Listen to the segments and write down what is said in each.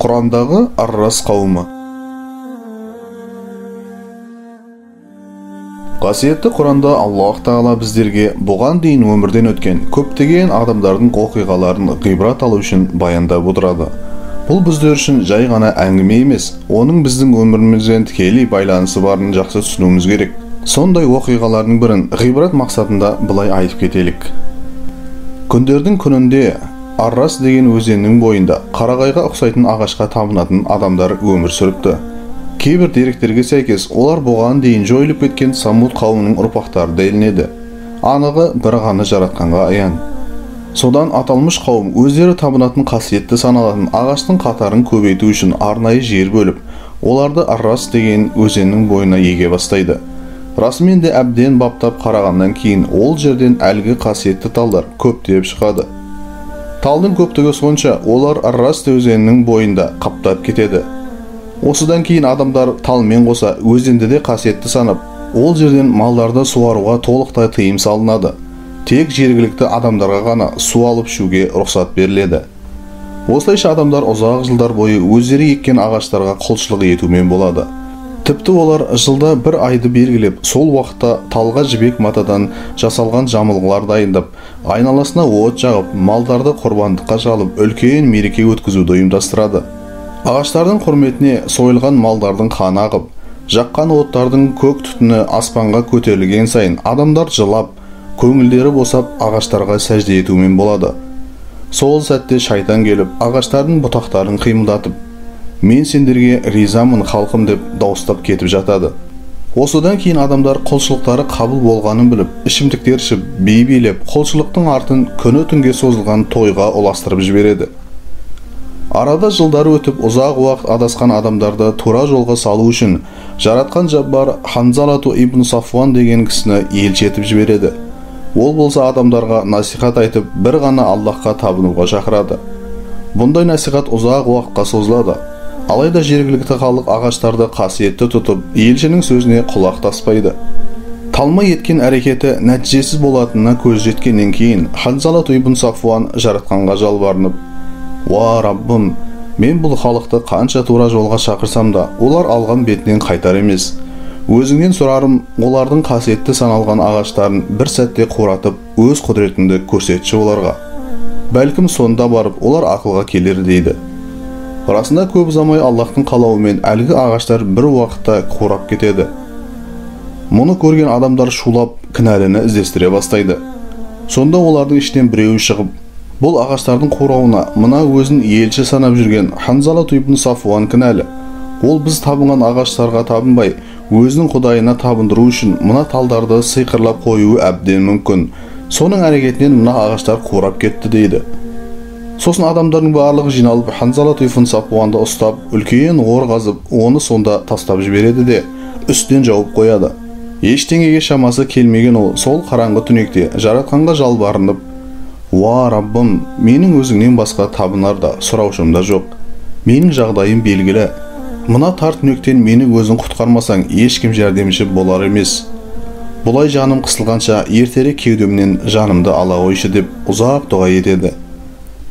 Құрандағы Ар-Рас қауымы. Қасиетті Құранда Аллах Тағала біздерге бұған дейін өмірден өткен көптеген адамдардың оқиғаларын ғибрат алу үшін баяндап отырады. Бұл біздер үшін жай ғана әңгіме емес, оның біздің өмірімізбен тікелей байланысы барын жақсы түсінуіміз керек. Сондай оқиғалардың бірін ғибрат мақсатында былай айтып кетелік. Күндердің күнінде Ар-Рас деген өзеннің бойында қарағайға ұқсайтын ағашқа табынатын адамдар өмір сүріпті. Кейбір деректерге сәйкес, олар бұған дейін жойылып кеткен Самуд қауымының ұрпақтары делінеді. Анығы бір ғана жаратқанға аян. Содан аталмыш қауым өздері табынатын қасиетті саналатын ағаштың қатарын көбейту үшін арнайы жер бөліп, оларды Ар-Рас деген өзеннің бойына еге бастайды. Расымен де әбден баптап қарағаннан кейін ол жерден әлгі қасиетті талдар көптеп шығады. Талдың көптігі сонша, олар Ар-Рас өзенінің бойында қаптап кетеді. Осыдан кейін адамдар талмен қоса өзенді де қасиетті санап, ол жерден малдарды суаруға толықтай тыйым салынады. Тек жергілікті адамдарға ғана су алып ішуге рұқсат беріледі. Осылайша адамдар ұзақ жылдар бойы өздері еккен ағаштарға құлшылық етумен болады. Тіпті олар жылда бір айды белгілеп, сол уақытта талға жібек матадан жасалған жамылғылар дайындап, айналасына от жағып, малдарды құрбандыққа шалып, үлкен мереке өткізуді ұйымдастырады. Ағаштардың құрметіне сойылған малдардың қаны ағып, жаққан оттардың көк түтіні аспанға көтерілген сайын адамдар жылап, көңілдері босап, ағаштарға сәжде етумен болады. Сол сәтте шайтан келіп, ағаштардың бұтақтарын қимылдатып, «Мен сендерге ризамын, халқым» деп дауыстап кетіп жатады. Осыдан кейін адамдар құлшылықтары қабыл болғанын біліп, ішімдіктер ішіп, би билеп, құлшылықтың артын күні түнге созылған тойға ұластырып жібереді. Арада жылдар өтіп, ұзақ уақыт адасқан адамдарды тура жолға салу үшін жаратқан Жаббар Ханзалату ибн Сафуан деген кісіні елші етіп жібереді. Ол болса адамдарға насихат айтып, бір ғана Аллахқа табынуға шақырады. Бұндай насихат ұзақ уақытқа созылады. Алайда жергілікті халық ағаштарды қасиетті тұтып, елшінің сөзіне құлақ таспайды. Талмай еткен әрекеті нәтижесіз болатынына көз жеткеннен кейін Ханзалату ибн Сафуан жаратқанға жалбарынып, «Уа Раббым, мен бұл халықты қанша тура жолға шақырсам да, олар алған бетінен қайтар емес. Өзіңнен сұрарым, олардың қасиетті саналған ағаштарын бір сәтте қуратып, өз құдіретіңді көрсетші оларға. Бәлкім сонда барып, олар ақылға келер» дейді. Расында көп ұзамай Аллахтың қалауымен әлгі ағаштар бір уақытта қурап кетеді. Мұны көрген адамдар шулап, кінәліні іздестіре бастайды. Сонда олардың ішінен біреуі шығып, бұл ағаштардың қурауына мына өзін елші санап жүрген Ханзалату ибн Сафуан кінәлі. Ол біз табынған ағаштарға табынбай, өзінің құдайына табындыру үшін мына талдарды сиқырлап қоюы әбден мүмкін. Соның әрекетінен мына ағаштар қурап кетті дейді. Сосын адамдардың барлығы жиналып, Ханзалату ибн Сафуанды ұстап, үлкен ор қазып, оны сонда тастап жібереді де, үстінен жауып қояды. Ештеңеге шамасы келмеген ол сол қараңғы түнекте жаратқанға жалбарынып, «Уа Раббым, менің өзіңнен басқа табынар да, сұраушым да жоқ. Менің жағдайым белгілі. Мына тар түнектен мені өзің құтқармасаң, ешкім жәрдемші болар емес. Бұлай жаным қысылғанша ертерек кеудемнен жанымды ала қойшы» деп ұзақ дұға етеді.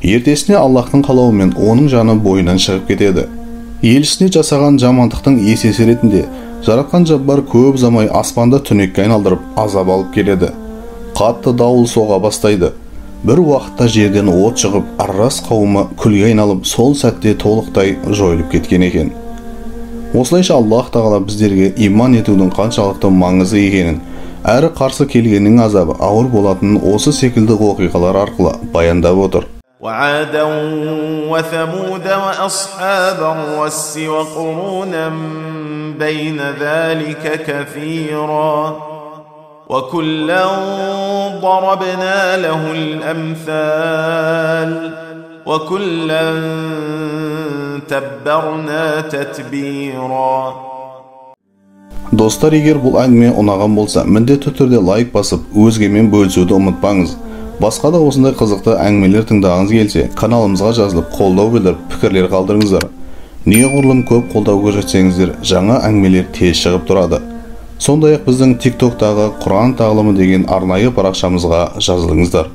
Ертесіне Аллахтың қалауымен оның жаны бойынан шығып кетеді. Елшісіне жасаған жамандықтың есесі ретінде жаратқан Жаббар көп ұзамай аспанды түнекке айналдырып азап алып келеді. Қатты дауыл соға бастайды. Бір уақытта жерден от шығып, Ар-Рас қауымы күлге айналып, сол сәтте толықтай жойылып кеткен екен. Осылайша Аллах Тағала біздерге иман етудің қаншалықты маңызды екенін, әрі қарсы келгеннің азабы ауыр болатынын осы секілді оқиғалар арқылы баяндап отыр. وعادا وثمود وأصحاب الرس وقرونا بين ذلك كثيرا وكلا ضربنا له الأمثال وكلا تبرنا تتبيرا. Достар, егер бұл әңгіме ұнаған болса, міндетті түрде лайк басып, өзгемен бөлісуді ұмытпаңыз. Басқа да осындай қызықты әңгімелер тыңдағыңыз келсе, каналымызға жазылып, қолдау білдіріп, пікірлер қалдырыңыздар. Неғұрлым көп қолдау көрсетсеңіздер, жаңа әңгімелер тез шығып тұрады. Сондай-ақ біздің TikTok'тағы Құран тағлымы деген арнайы парақшамызға жазылыңыздар.